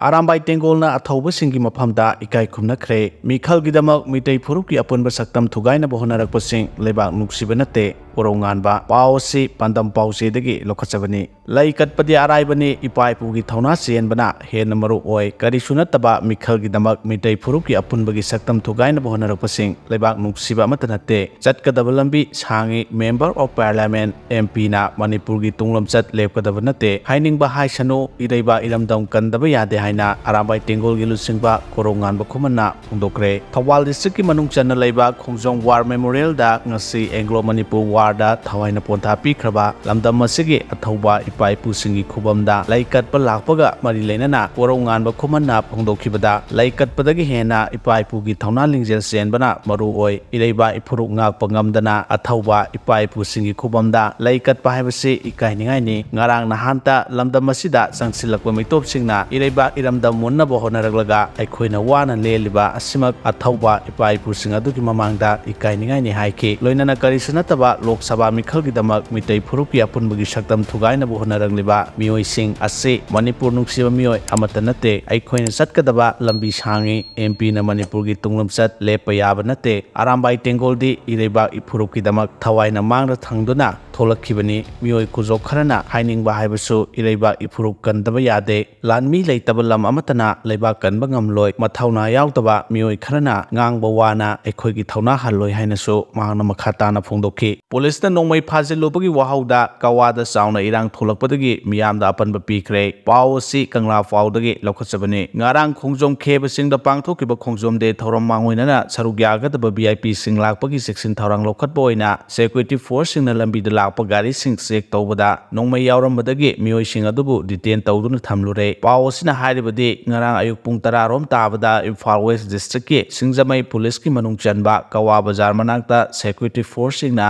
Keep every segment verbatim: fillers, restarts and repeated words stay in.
ꯑꯔꯥꯝꯕꯥꯏ ꯇꯦꯡꯒꯣꯜꯅ ꯑꯊꯧꯕꯁꯤꯡꯒꯤ ꯃꯐꯝꯗ ꯏꯀꯥꯏ ꯈꯨꯝꯅꯈ꯭ꯔꯦ꯫ ꯃꯤꯈꯜꯒꯤꯗꯃꯛ ꯃꯤꯇꯩ ꯐꯨꯔꯨꯞꯀꯤ ꯑꯄꯨꯟꯕ ꯁꯛꯇꯝ ꯊꯨꯒꯥꯏꯅꯕ ꯍꯣꯠꯅꯔꯛꯄꯁꯤꯡ ꯂꯩꯕꯥꯛ ꯅꯨꯡꯁꯤꯕ ꯅꯠꯇꯦ꯫ ꯀꯣꯔꯧꯉꯥꯟꯕ꯫ ꯄꯥꯎ ꯑꯁꯤ ꯄꯥꯟꯗꯝ ꯄꯥꯎꯆꯦꯗꯒꯤ ꯂꯧꯈꯠꯆꯕꯅꯤ꯫ ꯂꯩ ꯀꯠꯄꯗꯤ ꯑꯔꯥꯏꯕꯅꯤ, ꯏꯄꯥ ꯏꯄꯨꯒꯤ ꯊꯧꯅꯥ ꯆꯦꯟꯕꯅ ꯍꯦꯟꯅ ꯃꯔꯨ ꯑꯣꯏ꯫ ꯀꯔꯤꯁꯨ ꯅꯠꯇꯕ ꯃꯤꯈꯜꯒꯤꯗꯃꯛ ꯃꯤꯇꯩ ꯐꯨꯔꯨꯞꯀꯤ ꯑꯄꯨꯟꯕꯒꯤ ꯁꯛꯇꯝ ꯊꯨꯒꯥꯏꯅꯕ ꯍꯣꯠꯅꯔꯛꯄꯁꯤꯡ ꯂꯩꯕꯥꯛ ꯅꯨꯡꯁꯤꯕ ꯑꯃꯠꯇ ꯅꯠꯇꯦ꯫ ꯆꯠꯀꯗꯕ ꯂꯝꯕꯤ ꯁꯥꯡꯉꯤ꯫ Member of Parliament, M P ꯅ ꯃꯅꯤꯄꯨꯔꯒꯤ ꯇꯨꯡꯂꯝꯆꯠ ꯂꯦꯞꯀꯗꯕ ꯅꯠꯇꯦ꯫ ꯍꯥꯏꯅꯤꯡꯕ ꯍꯥꯏꯁꯅꯨ, ꯏꯔꯩꯕꯥꯛ ꯏꯔꯝꯗꯝ ꯀꯟꯗꯕ ꯌꯥꯗꯦ ꯍꯥꯏꯅ ꯑꯔꯥꯝꯕꯥꯏ ꯇꯦꯡꯒꯣꯜꯒꯤ ꯂꯨꯆꯤꯡꯕ ꯀꯣꯔꯧꯉꯥꯟꯕ ꯈꯨꯃꯟꯅ ꯐꯣꯡꯗꯣꯛꯈ꯭ꯔꯦ꯫ ꯊꯧꯕꯥꯜ district ꯀꯤ ꯃꯅꯨꯡ ꯆꯟꯅ ꯂꯩꯕ ꯈꯣꯡꯖꯣꯝ War Memorial ꯗ ꯉꯁꯤ Anglo Manipur War ꯗ ꯊꯋꯥꯏꯅ ꯄꯣꯟꯊꯥ ꯄꯤꯈ꯭ꯔꯕ ꯂꯝꯗꯝ ꯑꯁꯤꯒꯤ ꯑꯊꯧꯕ ꯏꯄꯥ ꯏꯄꯨꯁꯤꯡꯒꯤ ꯈꯨꯕꯝꯗ ꯂꯩ ꯀꯠꯄ ꯂꯥꯛꯄꯒ ꯃꯔꯤ ꯂꯩꯅꯅ ꯀꯣꯔꯧꯉꯥꯟꯕ ꯈꯨꯃꯟꯅ ꯐꯣꯡꯗꯣꯛꯈꯤꯕꯗ, ꯂꯩ ꯀꯠꯄꯗꯒꯤ ꯍꯦꯟꯅ ꯏꯄꯥ ꯏꯄꯨꯒꯤ ꯊꯧꯅꯥ ꯂꯤꯡꯖꯦꯜ ꯆꯦꯟꯕꯅ ꯃꯔꯨ ꯑꯣꯏ꯫ ꯏꯔꯩꯕꯥꯛ ꯏꯐꯨꯔꯨꯞ ꯉꯥꯛꯄ ꯉꯝꯗꯅ ꯑꯊꯧꯕ ꯏꯄꯥ ꯏꯄꯨꯁꯤꯡꯒꯤ ꯈꯨꯕꯝꯗ ꯂꯩ ꯀꯠꯄ ꯍꯥꯏꯕꯁꯤ ꯏꯀꯥꯏꯅꯤꯡꯉꯥꯏꯅꯤ꯫ ꯉꯔꯥꯡ ꯅꯍꯥꯟꯇ ꯂꯝꯗꯝ ꯑꯁꯤꯗ ꯆꯪꯁꯤꯜꯂꯛꯄ ꯃꯤꯇꯣꯞꯁꯤꯡꯅ ꯏꯔꯩꯕꯥꯛ ꯏꯔꯝꯗꯝ ꯃꯨꯟꯅꯕ ꯍꯣꯠꯅꯔꯛꯂꯒ ꯑꯩꯈꯣꯏꯅ ꯋꯥꯅ ꯂꯦꯜꯂꯤꯕ ꯑꯁꯤꯃꯛ ꯑꯊꯧꯕ ꯏꯄꯥ ꯏꯄꯨꯁꯤꯡ ꯑꯗꯨꯒꯤ ꯃꯃꯥꯡꯗ ꯏꯀꯥꯏꯅꯤꯡꯉꯥꯏꯅꯤ ꯍꯥꯏꯈꯤ꯫ ꯂꯣꯏꯅꯅ ꯀꯔꯤꯁꯨ ꯅꯠꯇꯕ ꯂꯣꯛ ꯁꯚꯥ ꯃꯤꯈꯜꯒꯤꯗꯃꯛ ꯃꯤꯇꯩ ꯐꯨꯔꯨꯞꯀꯤ ꯑꯄꯨꯟꯕꯒꯤ ꯁꯛꯇꯝ ꯊꯨꯒꯥꯏꯅꯕ ꯍꯣꯠꯅꯔꯛꯂꯤꯕ ꯃꯤꯑꯣꯏꯁꯤꯡ ꯑꯁꯤ ꯃꯅꯤꯄꯨꯔ ꯅꯨꯡꯁꯤꯕ ꯃꯤꯑꯣꯏ ꯑꯃꯠꯇ ꯅꯠꯇꯦ꯫ ꯑꯩꯈꯣꯏꯅ ꯆꯠꯀꯗꯕ ꯂꯝꯕꯤ ꯁꯥꯡꯉꯤ꯫ M P ꯅ ꯃꯅꯤꯄꯨꯔꯒꯤ ꯇꯨꯡꯂꯝꯆꯠ ꯂꯦꯞꯄ ꯌꯥꯕ ꯅꯠꯇꯦ꯫ ꯑꯔꯥꯝꯕꯥꯏ ꯇꯦꯡꯒꯣꯜꯗꯤ ꯏꯔꯩꯕꯥꯛ ꯏꯐꯨꯔꯨꯞꯀꯤꯗꯃꯛ ꯊꯋꯥꯏꯅ ꯃꯥꯡꯗ ꯊꯪꯗꯨꯅ ꯊꯣꯛꯂꯛꯈꯤꯕꯅꯤ꯫ ꯃꯤꯑꯣꯏ ꯈꯨꯖꯣꯛ ꯈꯔꯅ ꯍꯥꯏꯅꯤꯡꯕ ꯍꯥꯏꯕꯁꯨ ꯏꯔꯩꯕꯥꯛ ꯏꯐꯨꯔꯨꯞ ꯀꯟꯗꯕ ꯌꯥꯗꯦ꯫ ꯂꯥꯟꯃꯤ ꯂꯩꯇꯕ ꯂꯝ ꯑꯃꯠꯇꯅ ꯂꯩꯕꯥꯛ ꯀꯟꯕ ꯉꯝꯂꯣꯏ꯫ ꯃꯊꯧꯅꯥ ꯌꯥꯎꯗꯕ ꯃꯤꯑꯣꯏ ꯈꯔꯅ ꯉꯥꯡꯕ ꯋꯥꯅ ꯑꯩꯈꯣꯏꯒꯤ ꯊꯧꯅꯥ ꯍꯜꯂꯣꯏ ꯍꯥꯏꯅꯁꯨ ꯃꯍꯥꯛꯅ ꯃꯈꯥ ꯇꯥꯅ ꯐꯣꯡꯗꯣꯛꯈꯤ꯫ ꯄꯨꯂꯤꯁꯅ ꯅꯣꯡꯃꯩ ꯐꯥꯖꯤꯜꯂꯨꯕꯒꯤ ꯋꯥꯍꯧꯗ ꯀꯋꯥꯗ ꯆꯥꯎꯅ ꯏꯔꯥꯡ ꯊꯣꯛꯂꯛꯄꯗꯒꯤ ꯃꯤꯌꯥꯝꯗ ꯑꯄꯟꯕ ꯄꯤꯈ꯭ꯔꯦ꯫ ꯄꯥꯎ ꯑꯁꯤ ꯀꯪꯂꯥ ꯄꯥꯎꯗꯒꯤ ꯂꯧꯈꯠꯆꯕꯅꯤ꯫ ꯉꯔꯥꯡ ꯈꯣꯡꯖꯣꯝ ꯈꯦꯕ ꯆꯤꯡꯗ ꯄꯥꯡꯊꯣꯛꯈꯤꯕ ꯈꯣꯡꯖꯣꯝ ꯗꯦ ꯊꯧꯔꯝ ꯃꯥꯡꯑꯣꯏꯅꯅ ꯁꯔꯨꯛ ꯌꯥꯒꯗꯕ V I P ꯁꯤꯡ ꯂꯥꯛꯄꯒꯤ ꯆꯦꯛꯁꯤꯟ ꯊꯧꯔꯥꯡ ꯂꯧꯈꯠꯄ ꯑꯣꯏꯅ security force ꯁꯤꯡꯅ ꯂꯝꯕꯤꯗ ꯂꯥꯛꯄ ꯒꯥꯔꯤꯁꯤꯡ check ꯇꯧꯕꯗ ꯅꯣꯡꯃꯩ ꯌꯥꯎꯔꯝꯕꯗꯒꯤ ꯃꯤꯑꯣꯏꯁꯤꯡ ꯑꯗꯨꯕꯨ detain ꯇꯧꯗꯨꯅ ꯊꯝꯂꯨꯔꯦ꯫ ꯄꯥꯎ ꯑꯁꯤꯅ ꯍꯥꯏꯔꯤꯕꯗꯤ ꯉꯔꯥꯡ ꯑꯌꯨꯛ ꯄꯨꯡ ꯇꯔꯥ ꯔꯣꯝ ꯇꯥꯕꯗ ꯏꯝꯐꯥꯜ West district ꯀꯤ ꯁꯤꯡꯖꯃꯩ ꯄꯨꯂꯤꯁꯀꯤ ꯃꯅꯨꯡ ꯆꯟꯕ ꯀꯋꯥ ꯕꯖꯥꯔ ꯃꯅꯥꯛꯇ security force ꯁꯤꯡꯅ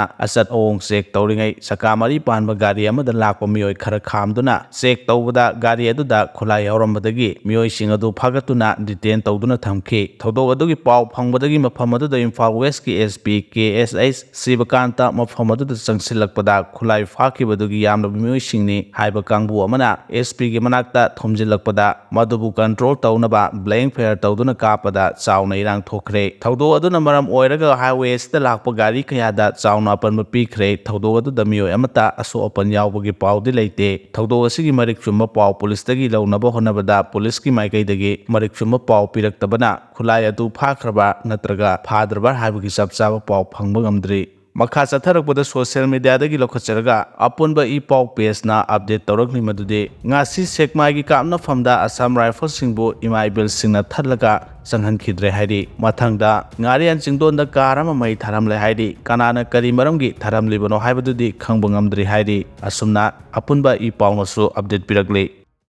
ꯑꯋꯣꯡ ꯆꯦꯛ ꯇꯧꯔꯤꯉꯩ ꯆꯀꯥ ꯃꯔꯤ ꯄꯥꯟꯕ ꯒꯥꯔꯤ ꯑꯃꯗ ꯂꯥꯛꯄ ꯃꯤꯑꯣꯏ ꯈꯔ ꯈꯥꯝꯗꯨꯅ ꯆꯦꯛ ꯇꯧꯕꯗ ꯒꯥꯔꯤ ꯑꯗꯨꯗ ꯈꯨꯠꯂꯥꯏ ꯌꯥꯎꯔꯝꯕꯗꯒꯤ ꯃꯤꯑꯣꯏꯁꯤꯡ ꯑꯗꯨ ꯐꯥꯒꯠꯇꯨꯅ ꯗꯤꯇꯦꯟ ꯇꯧꯗꯨꯅ ꯊꯝꯈꯤ꯫ ꯊꯧꯗꯣꯛ ꯑꯗꯨꯒꯤ ꯄꯥꯎ ꯐꯪꯕꯗꯒꯤ ꯃꯐꯝ ꯑꯗꯨꯗ ꯏꯝꯐꯥꯜ ꯋꯦꯁꯀꯤ SP ꯀꯦ ꯑꯦꯁ ꯑꯩꯆ ꯁꯤꯕꯀꯥꯟꯇ ꯃꯐꯝ ꯑꯗꯨꯗ ꯆꯪꯁꯤꯜꯂꯛꯄꯗ ꯈꯨꯠꯂꯥꯏ ꯐꯥꯈꯤꯕꯗꯨꯒꯤ ꯌꯥꯝꯂꯕ ꯃꯤꯑꯣꯏꯁꯤꯡꯅꯤ ꯍꯥꯏꯕ ꯀꯥꯡꯕꯨ ꯑꯃꯅ SPꯒꯤ ꯃꯅꯥꯛꯇ ꯊꯣꯝꯖꯤꯜꯂꯛꯄꯗ ꯃꯗꯨꯕꯨ ꯀꯟꯇ꯭ꯔꯣꯜ ꯇꯧꯅꯕ ꯕ꯭ꯂꯦꯡ ꯐꯥꯌꯔ ꯇꯧꯗꯨꯅ ꯀꯥꯞꯄꯗ ꯆꯥꯎꯅ ꯏꯔꯥꯡ ꯊꯣꯛꯈ꯭ꯔꯦ꯫ ꯊꯧꯗꯣꯛ ꯑꯗꯨꯅ ꯃꯔꯝ ꯑꯣꯏꯔꯒ ꯍꯥꯏꯋꯦ ꯑꯁꯤꯗ ꯂꯥꯛꯄ ꯒꯥꯔꯤ ꯀꯌꯥꯗ ꯆꯥꯎꯅ ꯑꯄꯟꯕ ꯄꯤꯈ꯭ꯔꯦ꯫ ꯊꯧꯗꯣꯛ ꯑꯗꯨꯗ ꯃꯤꯑꯣꯏ ꯑꯃꯠꯇ ꯑꯁꯣꯛ ꯑꯄꯟ ꯌꯥꯎꯕꯒꯤ ꯄꯥꯎꯗꯤ ꯂꯩꯇꯦ꯫ ꯊꯧꯗꯣꯛ ꯑꯁꯤꯒꯤ ꯃꯔꯤꯛ ꯆꯨꯝꯕ ꯄꯥꯎ ꯄꯨꯂꯤꯁꯇꯒꯤ ꯂꯧꯅꯕ ꯍꯣꯠꯅꯕꯗ ꯄꯨꯂꯤꯁꯀꯤ ꯃꯥꯏꯀꯩꯗꯒꯤ ꯃꯔꯤꯛ ꯆꯨꯝꯕ ꯄꯥꯎ ꯄꯤꯔꯛꯇꯕꯅ ꯈꯨꯠꯂꯥꯏ ꯑꯗꯨ ꯐꯥꯈ꯭ꯔꯕ ꯅꯠꯇ꯭ꯔꯒ ꯐꯥꯗ꯭ꯔꯕ ꯍꯥꯏꯕꯒꯤ ꯆꯞ ꯆꯥꯕ ꯄꯥꯎ ꯐꯪꯕ ꯉꯝꯗ꯭ꯔꯤ꯫ ꯃꯈꯥ ꯆꯠꯊꯔꯛꯄꯗ ꯁꯣꯁꯤꯌꯦꯜ ꯃꯤꯗꯤꯌꯥꯗꯒꯤ ꯂꯧꯈꯠꯆꯔꯒ ꯑꯄꯨꯟꯕ ꯏ ꯄꯥꯎ ꯄꯦꯖꯅ ꯑꯞꯗꯦꯠ ꯇꯧꯔꯛꯂꯤ ꯃꯗꯨꯗꯤ ꯉꯥꯁꯤ ꯁꯦꯛꯃꯥꯏꯒꯤ ꯀꯥꯞꯅꯐꯝꯗ ꯑꯁꯥꯝ ꯔꯥꯏꯐꯜꯁꯤꯡꯕꯨ ꯏꯃꯥ ꯏꯕꯦꯜꯁꯤꯡꯅ ꯊꯠꯂꯒ ꯆꯪꯍꯟꯈꯤꯗ꯭ꯔꯦ ꯍꯥꯏꯔꯤ꯫ ꯃꯊꯪꯗ ꯉꯥꯔꯤꯌꯥꯟ ꯆꯤꯡꯗꯣꯟꯗ ꯀꯥꯔ ꯑꯃ ꯃꯩ ꯊꯥꯔꯝꯂꯦ ꯍꯥꯏꯔꯤ꯫ ꯀꯅꯥꯅ ꯀꯔꯤ ꯃꯔꯝꯒꯤ ꯊꯥꯔꯝꯂꯤꯕꯅꯣ ꯍꯥꯏꯕꯗꯨꯗꯤ ꯈꯪꯕ ꯉꯝꯗ꯭ꯔꯤ ꯍꯥꯏꯔꯤ꯫ ꯑꯁꯨꯝꯅ ꯑꯄꯨꯟꯕ ꯏ ꯄꯥꯎꯅꯁꯨ ꯑꯞꯗꯦꯠ ꯄꯤꯔꯛꯂꯤ꯫